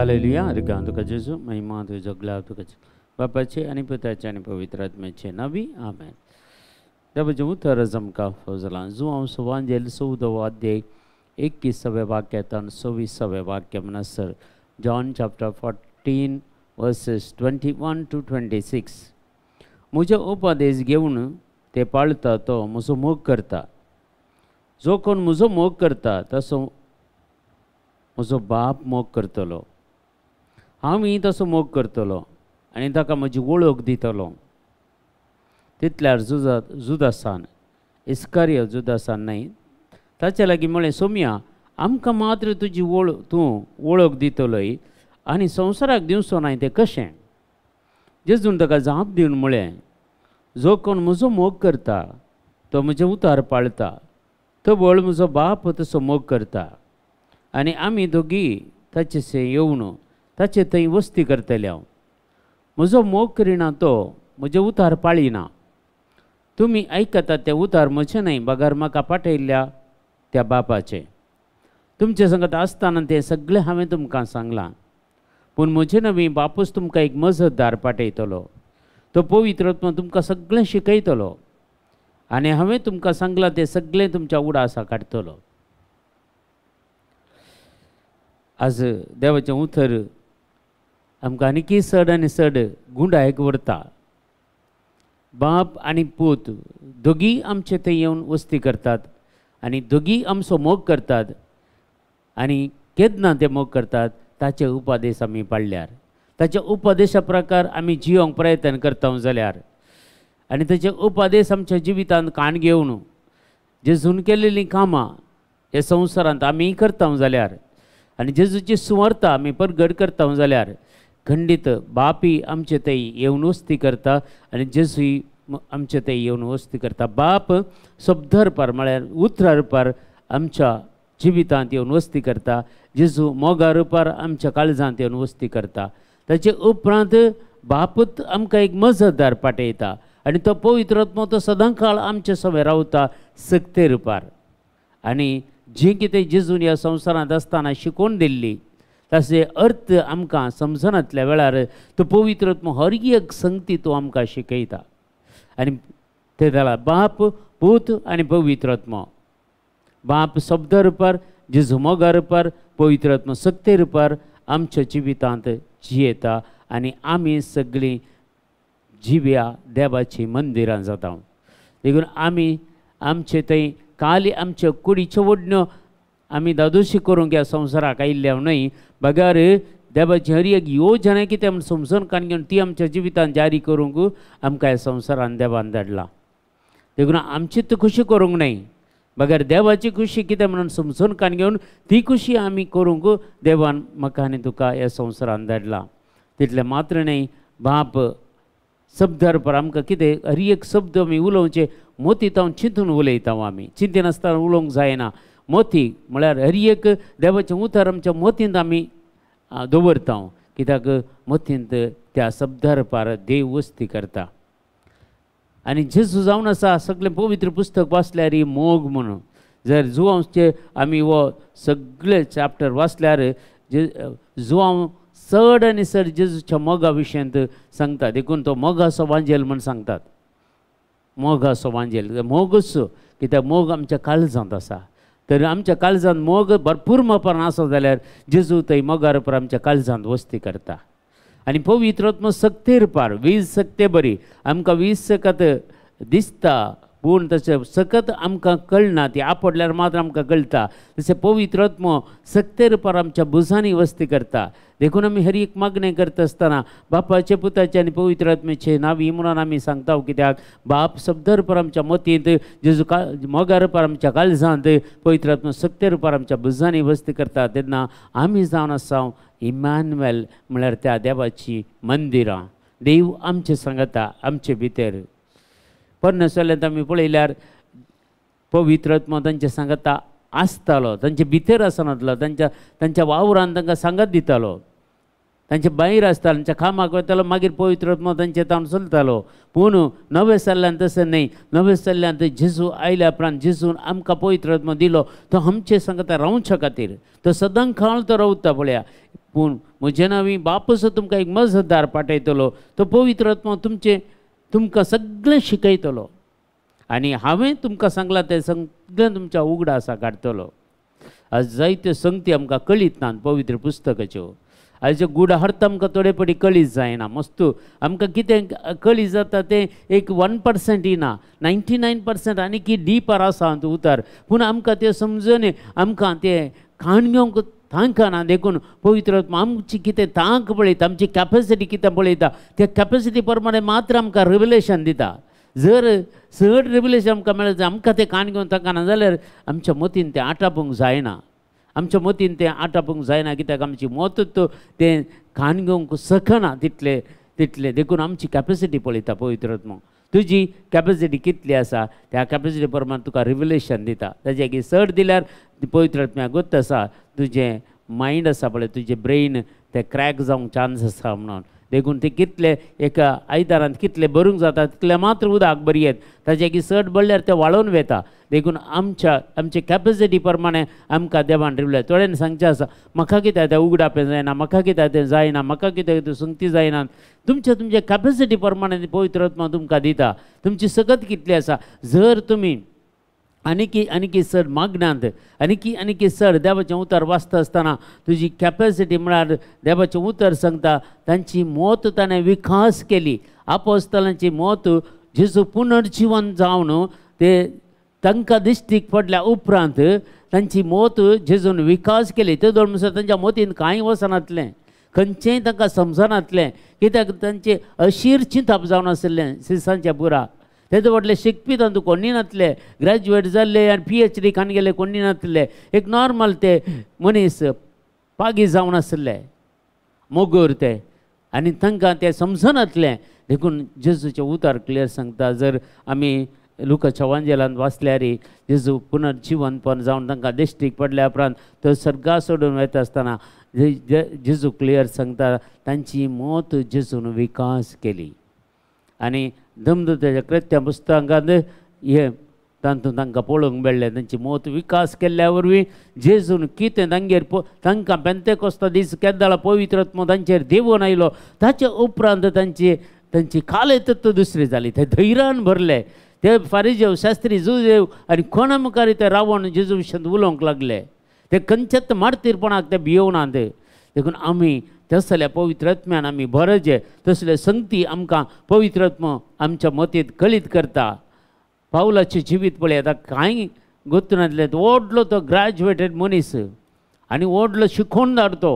Hallelujah. रिगान तुका जेजू, महिमा तुजो ग्लाव तुका बापाचे आनी पुताचे आनी पवित्र आत्म्याचे नावी आमेन. देवाचें उतर आमकां फजलां जुआंव सुवांजेल 14वो अध्याय 21व्या वाक्यांत 26व्या वाक्य म्हणसर John chapter 14 verses 21 to 26. म्हजो उपदेश घेवन ते पाळता तो म्हजो मोग करता. जो कोण म्हजो मोग करता तसो म्हजो बाप मोग करतलो, हांवूय तसो मोग करतलो आनी ताका म्हजी वळख दितलो. तितल्यार जुदासान इस्कारियो जुदासान न्हय ताच्या लागीं म्हळें, सोम्या आमकां मात्र तुजी तूं वळख दितलोय आनी संवसाराक दिवचो नाय तें कशें? जेजून ताका जाप दिवन म्हळें, जो कोण म्हजो मोग करता तो म्हजें उतार पाळता, तो बळ म्हजो बाप तसो मोग करता आनी आमी दोगी ताचे से येवन ताचे थंय वस्ती करतले. हांव म्हजो मोग करिना तो म्हजें उतार पाळिना. तुमी आयकतात तें उतार म्हजें न्हय बगर म्हाका पाठयल्ल्या त्या बापाचें. तुमचे संगत आसतना तें सगळें हांवें तुमकां सांगलां, पूण म्हजें नवी बापूच तुमकां एक मजतदार पाठयतलो, तो पवित्र आत्मा तुमकां सगळें शिकयतलो आनी हांवें तुमकां सांगलां तें सगळें तुमच्या उडासा काडटलो. आज देवाचें उतर आमकां आनीकय चड आनी चड गुंडायक व्हरता. बाप आनी पूत दोगीय आमचे थंय येवन वस्ती करतात आनी दोगीय आमचो मोग करतात आनी केन्ना ते मोग करतात ताचे उपदेश आमी पाळल्यार, ताच्या उपदेशा प्रकार आमी जियोंक प्रयत्न करता जाल्यार आनी ताचे उपदेश आमच्या जिवितांत काण घेवन जेजून केलेलीं कामां हे संवसारांत आमी करता जाल्यार आनी जेजूची सुवार्ता आमी परगट करता जाल्यार खंडीत बापी आमचे थंय येवन वस्ती करता आनी जेजूय आमचे थंय येवन वस्ती करता. बाप शब्द रुपार म्हळ्यार उतरा रुपार आमच्या जिवितांत येवन वस्ती करता, जेजू मोगा रुपार आमच्या काळजांत येवन वस्ती करता. ताचे उपरांत बापूत आमकां एक मजतदार पाठयता आनी तो पवित्र आत्मो तो सदांकाळ आमचे सवे रावता सक्ते रुपार. आनी जें कितें जेजून ह्या संवसारांत आसतना शिकोवन दिल्ली ताचे अर्थ आमकां समजनातल्या वेळार तो पवित्र आत्मो हर एक संगती तो आमकां शिकयता. आनी ते जाला बाप पूत आनी पवित्र आत्मो. बाप शब्द रुपार, जेजू मोगा रुपार, पवित्र आत्मो सक्ते रुपार आमच्या जिवितांत जियेता आनी आमी सगळीं जिव्या देवाचीं मंदिरां जाता. देखून आमी आमचे थंय काली आमच्या कुडीच्यो ओडण्यो आमी दादोशी करूंक ह्या संवसाराक आयिल्ल्या न्हय, बगर देवाची हर एक योजना कितें म्हूण समजून काण घेवन ती आमच्या जिवितांत जारी करूंक आमकां ह्या संवसारान देवान धाडला. देखून आमची तर खुशी करूंक न्हय, बगर देवाची खुशी कितें म्हणून समजून काण घेवन ती खुशी आमी करूंक देवान म्हाका आनी तुका ह्या संवसारान धाडला. तितलें मात्र न्हय, बाप शब्दार पर आमकां कितें हर एक शब्द आमी उलोवचें मोती तावन चिंतून उलयता. आमी चिंतिनासतना उलोवंक जायना. मोती म्हळ्यार हर एक देवाचें उतर आमच्या मोतींत आमी दवरता, कित्याक मोतींत त्या शब्दार पार देव वस्ती करता. आनी जेजू जावन आसा सगळें पवित्र पुस्तक वाचल्यार मोग म्हणून जर जुआंवचे आमी हो सगळे चॅप्टर वाचल्यार जुआंव चड आनी चड जेजूच्या मोगा विशयांत सांगता. देखून तो मोगाचो वांजेल म्हूण सांगतात. मोगाचो वांजेल मोगूच, कित्याक मोग आमच्या काळजांत आसा. तर आमच्या काळजांत मोग भरपूर मापान आसा जाल्यार जेजू थंय मोगा रुपार आमच्या काळजांत वस्ती करता. आनी पवित्र आत्मो सक्ते रुपार वीज सक्ते बरी आमकां वीज सकत दिसता, पूण तशें सकत आमकां कळना, ती आपडल्यार मात्र आमकां कळटा. तशें पवित्र आत्मो सक्ते रुपार आमच्या भुजांनी वस्ती करता. देखून आमी हर एक मागणें करता आसतना बापाचे पुताचे आनी पवित्र आत्म्याचे नावी म्हणून आमी सांगता, कित्याक बाप शब्द रुपार आमच्या मतींत, जेजू मोगा रुपार आमच्या काळजांत, पवित्र आत्मो सक्ते रुपार आमच्या भुजांनी वस्ती करता. तेन्ना आमी जावन आसा इमानुएल म्हळ्यार त्या देवाची मंदिरां. देव आमचे सांगता आमचे भितर. परनेसल्यांत आमी पळयल्यार पवित्र आत्मो तांचे सांगता आसतालो, तांचे भितर आसनातलो, तांच्या तांच्या वावरान तांकां सांगत दितालो, तांचे भायर आसतालो, तांच्या कामाक वतालो, मागीर पवित्र आत्मो तांचे तावन चलतालो. पूण नवे सल्ल्यान तशें न्हय. नवे सल्ल्यांत जेजू आयल्या उपरांत जेजून आमकां पवित्र आत्मो दिलो तो आमचे सांगता रावच्या खातीर, तो सदां काळ तो रावता पळया. पूण म्हजे नांवी बापूस तुमकां एक मजतदार पाठयतलो, तो पवित्र आत्मो तुमचे तुमकां सगळें शिकयतलो आनी हांवें तुमकां सांगलां तें सगळें तुमच्या उगडासा काडटलो. आज जायत्यो संगती आमकां कळीत नात पवित्र पुस्तकाच्यो. आयच्यो गूढ अर्थ आमकां थोडे पटी कळीत जायना. मस्तू आमकां कितें कळीत जाता तें एक 1% ना, 99% आनी की डीपर आसा उतर. पूण आमकां तें समजून आमकां तें काण घेवंक तांकां ना. देखून पवित्र आत्मा आमची कितें तांक पळयता, आमची कॅपेसिटी कितें पळयता, त्या कॅपेसिटी प्रमाणे मात्र आमकां रिविलेशन दिता. जर चड रिविलेशन आमकां मेळत आमकां तें कान घेवन तांकां ना जाल्यार आमच्या मतीन तें आटापूंक जायना. आमच्या मतीन तें आटापूंक जायना कित्याक आमची मत तें कान घेवंक शकना तितले तितले. देखून आमची कॅपेसिटी पळयता पवित्र आत्मा. तुजी कॅपेसिटी कितली आसा त्या कॅपेसिटी प्रमाण तुका रिविलेशन दिता. ताजे की चड दिल्यार पवित्र आत्म्याक गोत्त आसा तुजें मायंड आसा पळय, तुजें ब्रेन तें क्रॅक जावंक चान्स आसा म्हणून. देखून ते कितले एका आयतारांत कितले भरूंक जाता तितले मात्र उदक बरयत, ताजे की चड भरल्यार तें वाळोवन वेता. देखून आमच्या आमचे कॅपेसिटी प्रमाणे आमकां देवान रिवलें. थोड्यांनी सांगचें आसा म्हाका कित्याक तें उगडापें जायना, म्हाका कित्याक तें जायना, म्हाका कित्याक तें संगती जायना. तुमच्या तुमच्या कॅपेसिटी प्रमाणे पवित्र आत्मा तुमकां दिता. तुमची सकत कितली आसा जर तुमी आनीकी आनीकी चड मागण्यांत आनीकी आनीकी चड देवाचें उतर वाचता आसतना तुजी कॅपेसिटी म्हळ्यार देवाचें उतर सांगता तांची मत ताणें विकास केली. आपोस्तलांची मत जेजू पुनर्जिवन जावन ते तांकां दिश्टीक पडल्या उपरांत तांची मत जेजून विकास केली. ते दोन म्हणसर तांच्या मतीन कांय वचनातलें, खंयचेंय तांकां समजनातलें, कित्याक तांचें अशीर चिंतप जावन आशिल्लें सिसांच्या पुरा. तेजे व्हडले शिकपी तांतू कोणी नातले, ग्रॅज्युएट जाल्ले आनी PhD खान गेले कोणी नातले, एक नॉर्मल ते मनीस पागी जावन आशिल्ले मोगोर ते, आनी तांकां ते समजनातलें. देखून जेजूचें उतर क्लियर सांगता. जर आमी लुकाच्या वांजेलांत वाचल्यार जेजू पुनर्जिवनपण जावन तांकां दिश्टीक पडल्या उपरांत तो सर्गा सोडून वयता आसतना जेजू क्लियर सांगता तांची मत जेजून विकास केली. आनी धमदूताच्या कृत्या पुस्तकांत हे तातूंत तांकां पळोवंक मेळ्ळें तांची मत विकास केल्ल्या वरवीं जेजून कितें तांगेर तांकां पेंतेकोस्ता दीस केद्दाळा पवित्र आत्मो तांचेर देवून आयलो. ताचे उपरांत तांची तांची काले तत्व दुसरी जाली. ते धैर्यान भरले. ते फारिजेव शास्त्री जुदेव आनी कोणा मुखार ते रावण जेजू विशयांत उलोवंक लागले. ते खंयच्याच मार्तीरपणाक ते भियोवना. ते देखून आमी तसल्या पवित्र आत्म्यान आमी भरचे, तसले संगती आमकां पवित्र आत्मो आमच्या मतींत कळीत करता. पावलाचें जिवीत पळय आतां कांय गोत्तू नासलें. व्हडलो तो ग्रॅज्युएटेड मनीस आनी व्हडलो शिकोवणदार तो,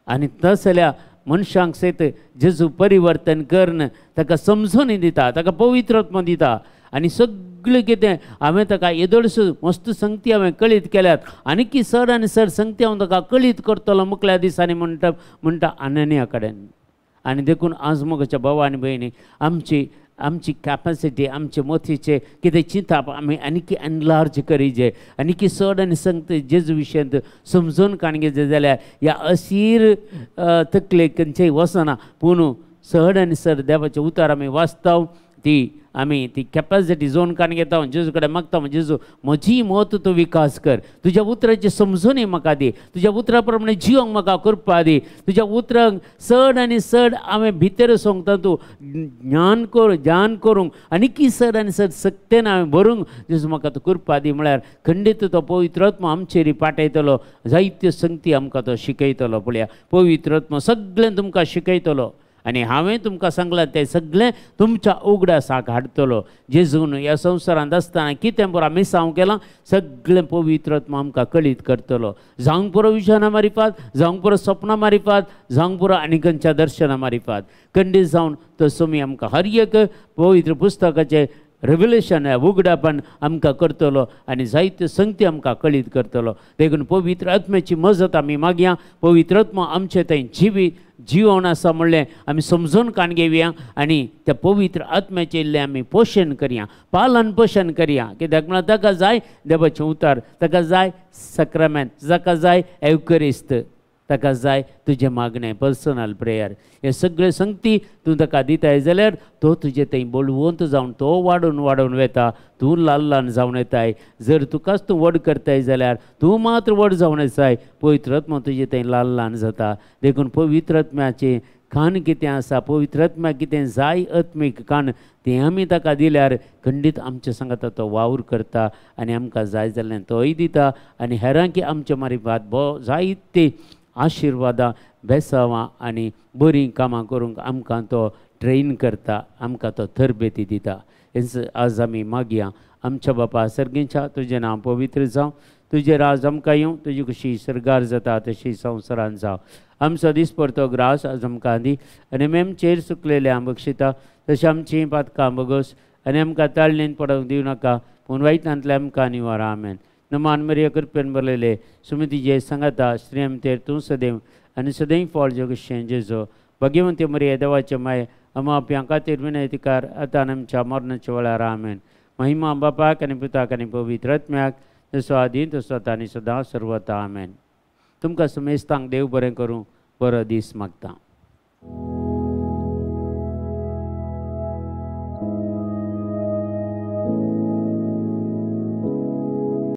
आनी तसल्या मनशांक सयत जेजू परिवर्तन करून ताका समजून दिता, ताका पवित्र आत्मो दिता. आनी सगळें कितें हांवें ताका येदोळसो मस्त संगती हांवें कळीत केल्यात, आनीकी चड आनी चड संगती हांव ताका कळीत करतलो मुखल्या दिसांनी म्हणटा म्हणटा अनन्या कडेन. आनी देखून आज मोगाच्या भाव आनी भयणी आमची आमची कॅपेसिटी आमचे मतीचे कितें चिंतप आमी आनीकी एनलार्ज करीजे, आनीकी चड आनी संगती जेजू विशयांत समजून काणगेचे जाल्यार ह्या अशीर तकलेक खंयचेय वचना. पूण चड आनी चड देवाचें उतर आमी वाचता ती आमी ती कॅपेसिटी जोन काण घेता, जेजू कडेन मागता, जेजू म्हजी मत तूं विकास कर, तुज्या उतराची समजून म्हाका दी, तुज्या उतरा प्रमाणे जिवंक म्हाका करपा दी, तुज्या उतरांक चड आनी चड हांवें भितर सोंगता तूं ज्ञान कर ज्ञान करूंक आनी की चड आनी चड सक्तेन हांवें भरूंक जेजू म्हाका तूं करपा दी. म्हळ्यार खंडीत तो पवित्र आत्मो आमचेर पाठयतलो, जायत्यो संगती आमकां तो शिकयतलो. पळया पवित्र आत्मो सगळें तुमकां शिकयतलो आनी हांवें तुमकां सांगलां तें सगळें तुमच्या उगडासाक हाडटलो. जेजून ह्या संवसारांत आसतना कितें पुरो मिसांव केलां सगळें पवित्र आत्मो आमकां कळीत करतलो. जावंक पुरो विजनां मारिफात, जावंक पुरो सपनां मारिफात, जावंक पुरो आनी खंयच्या दर्शनां मारिफात, खंडीत जावन तो सोमी आमकां हर एक पवित्र पुस्तकाचें रेवलेशन उगडापण आमकां करतलो आनी जायत्यो संगती आमकां कळीत करतलो. देखून पवित्र आत्म्याची मजत आमी मागया. पवित्र आत्मो आमचे थंय जिवी जिवन आसा म्हणलें आमी समजून काण घेवया आनी त्या पवित्र आत्म्याचें इल्लें आमी पोशण करया, पालन पोशण करया. कित्याक म्हळ्यार ताका जाय देवाचें उतर, ताका जाय सक्रामेंत, ताका जाय एवकरिस्त. ताका जाय तुजें मागणें, पर्सनल प्रेयर. हें सगळें संगती तूं ताका दिताय जाल्यार तो तुजे थंय बळवंत जावन तो वाडून वाडून वेता, तूं ल्हान ल्हान जावन येताय. जर तुकाच तूं व्हड करताय जाल्यार तूं मात्र व्हड जावन येताय, पवित्र आत्मा तुजे थंय ल्हान ल्हान जाता. देखून पवित्र आत्म्याचें खाण कितें आसा, पवित्र आत्म्या कितें जाय आत्मीक खाण, तें आमी ताका दिल्यार खंडीत आमच्या सांगाता तो वावर करता आनी आमकां जाय जाल्यार तोय दिता आनी हेरांकी आमच्या मारिफात जायते आशिर्वादां, बेसावां आनी बरीं कामां करूंक आमकां तो ट्रेन करता, आमकां तो तरबेती दिता. हेच आज आमी मागया. आमच्या बापा सर्गींच्या, तुजें नांव पवित्र जावं, तुजें राज आमकां येवं, तुजी कशी सर्गार जाता तशी संवसारान जावं. आमचो दिसपडतो ग्रास आज आमकां दी आनी आमचेर सुकलेले बक्षिता तशें आमचीं पातकां बगस आनी आमकां ताळणेन पडोवंक दिवं नाका, पूण वायटांतले आमकां निवार. आमेन. नमान मरिया, कृपेन भरलेले, सुमतीजे सांगाता, श्रीमतेर तूं सदैव आनी सदैव फळ जगशें जेजो. भगवंती मरिया, देवाचे माय, अमाप्यां खातीर विनयतीकार, आतां आमच्या मरणाच्या वेळार. आमेन. महिमा बापाक आनी पुताक आनी पवित्र आत्म्याक, जसो आदी तसो आतां आनी सदां सर्वता. आमेन. तुमकां समेस्तांक देव बरें करूं, बरो दीस मागता.